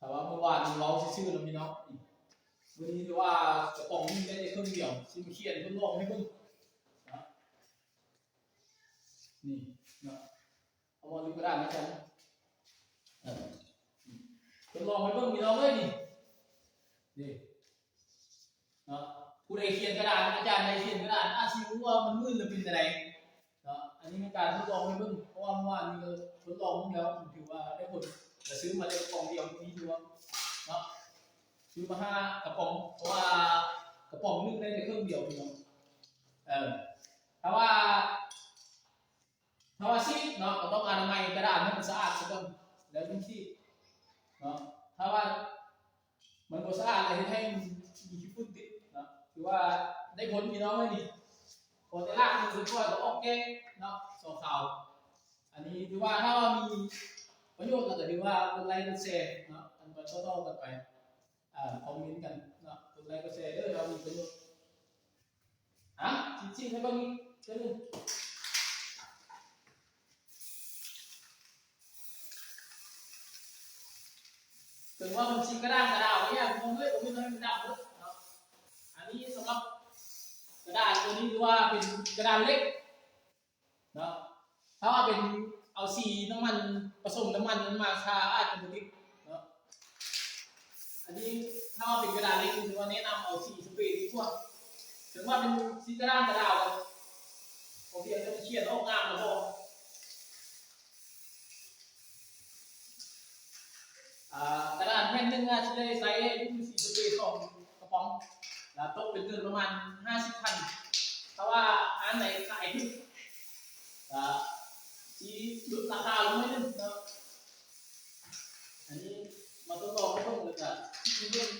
ຖ້າວ່າມື້ວານນີ້ເວົ້າຊື່ໆເນາະພີ່ນ້ອງ, ມື້ນີ້ຖືວ່າກະປ໋ອງໜຶ່ງໄດ້ແຕ່ເຄິ່ງດຽວ, ຊິມາຂຽນທົດລອງໃຫ້ເບິ່ງເນາະ. ນີ້ເນາະ, ເອົາມາຢູ່ກະດານໃຫ້ກັນ, ເອີ ທົດລອງໃຫ້ເບິ່ງພີ່ນ້ອງເອີຍ ນີ້ ນີ້ ເນາະ. ຜູ້ໃດຂຽນກະດານ ອາຈານໃດຂຽນກະດານ ອາດຊິຮູ້ວ່າມັນມື່ນ ຫຼື ເປັນຈັ່ງໃດເນາະ. ອັນນີ້ແມ່ນການທົດລອງໃຫ້ເບິ່ງ ເພາະວ່າເມື່ອວານນີ້ກໍທົດລອງເບິ່ງແລ້ວ ຖືວ່າໄດ້ຜົນ, ກະຊື້ມາແຕ່ກະປ໋ອງດຽວ ມີທີ່ວ່າເນາະ, ຊື້ມາຫ້າກະປ໋ອງ ເພາະວ່າກະປ໋ອງໜຶ່ງໄດ້ແຕ່ເຄິ່ງດຽວພີ່ນ້ອງ. ເອີ ຖ້າວ່າ ຖ້າວ່າສີດເນາະ ກໍຕ້ອງອະນາໄມກະດານໃຫ້ມັນສະອາດຊະກ່ອນ ແລ້ວຈຶ່ງສີດເນາະ. ຖ້າວ່າມັນບໍ່ສະອາດ ແລ້ວເຮັດໃຫ້ມີຂີ້ຝຸ່ນຕິດເນາະ, ຖືວ່າໄດ້ຜົນພີ່ນ້ອງເອີຍນີ້. ພໍແຕ່ລ້າງມືເລີຍ ກໍອອກແກ້ງເນາະ ສອງຂາວ. ອັນນີ້ຖືວ່າ ຖ້າວ່າມີປະໂຫຍດ ກໍຖືວ່າກົດໄລກົດແຊເນາະ ກັນໄປຕໍ່ໆກັນໄປ. ອ່າ ຄອມເມັນກັນເນາະ, ກົດໄລກົດແຊເດີ ຖ້າມີປະໂຫຍດ. ຮະ ຊິ ຊິໃຫ້ເບິ່ງອີກເທື່ອໜຶ່ງ. ເຖິງວ່າມັນຊິກະດ້າງກະດາວ ບໍ່ຢາກງງເລີຍ ບໍ່ມີໃຜມັນດຳເນາະ. ອັນນີ້ສຳລັບກະດານຕົວນີ້ ຖືວ່າເປັນກະດານເຫຼັກ ເນາະ. ຖ້າວ່າເປັນເອົາສີນ້ຳມັນ ປະສົມນ້ຳມັນນັ້ນມາທາ ອາດຈະບໍ່ຕິດເນາະ. ອັນນີ້ຖ້າວ່າເປັນກະດານເຫຼັກ ຖືວ່າແນະນຳເອົາສີສະເປດີກວ່າ. ເຖິງວ່າເປັນສີກະດ້າງກະດາວ ກໍພຽງແຕ່ມັນຂຽນອອກງາມກໍພໍ. ອ່າ ກະດານແຜ່ນໜຶ່ງອາດຊິໄດ້ໃຊ້ຢູ່ສີ່ສະເປສອງກະປ໋ອງ ແລ້ວຕົກເປັນເງິນປະມານຫ້າສິບພັນ. ຖ້າວ່າຮ້ານໃດຂາຍຖືກ ກະຊິຫຼຸດລາຄາລົງໜ້ອຍໜຶ່ງເນາະ. ອັນນີ້ມາທົດລອງໃຫ້ເບິ່ງ ແລ້ວກະຄິດໃຫ້ເບິ່ງ.